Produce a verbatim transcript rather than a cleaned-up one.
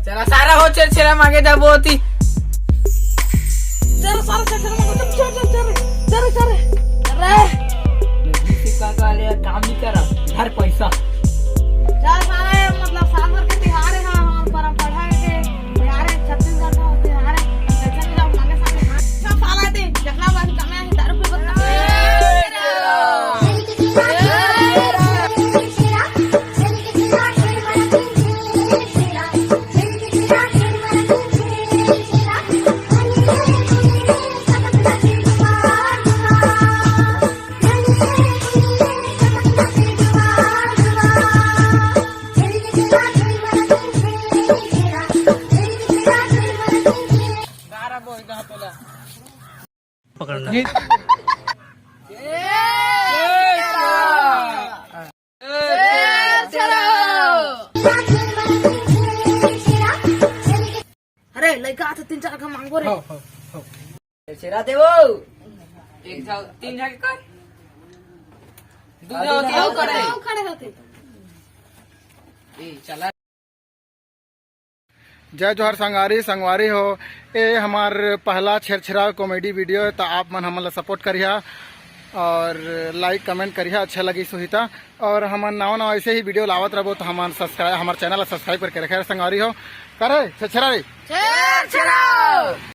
चला सारा हो, छेरछेरा मांगे जाबो ओती। चल सारा छेरछेरा मांगे, चल, चल, चल, चल रे, चल रे, चल रे। अरे। बीस का का ले काम नहीं करा, घर पैसा। चल सारा, मतलब साल भर के तिहार है, हाँ, हाँ, परंपरा है के तिहार है, छत्तीसगढ़ का तिहार है। चल, चल, जाओ, मांगे सामने। सब साला दे, जखला बाजी कमे है, दारू पी बस। पकड़ना। अरे लइका आथे, तीन चार का मांगबो रे। छेरछेरा देबो। एक झा, तीन झा के कर। दू झा होती हो करे। खड़े होते। ए, चला। जय जोहार संगवारी, संगवारी हो, ए हमार पहला छेरछेरा comedy video है, तो आप मन हमन ला support करिहा और like comment करिहा, अच्छा लगी सुहिता। और हमन नवा नवा ऐसे ही video लावत रहबो, तो हमार subscribe, हमार channel ला subscribe करके रखे संगवारी हो। करे छेरछेरा रे। छेरछेरा।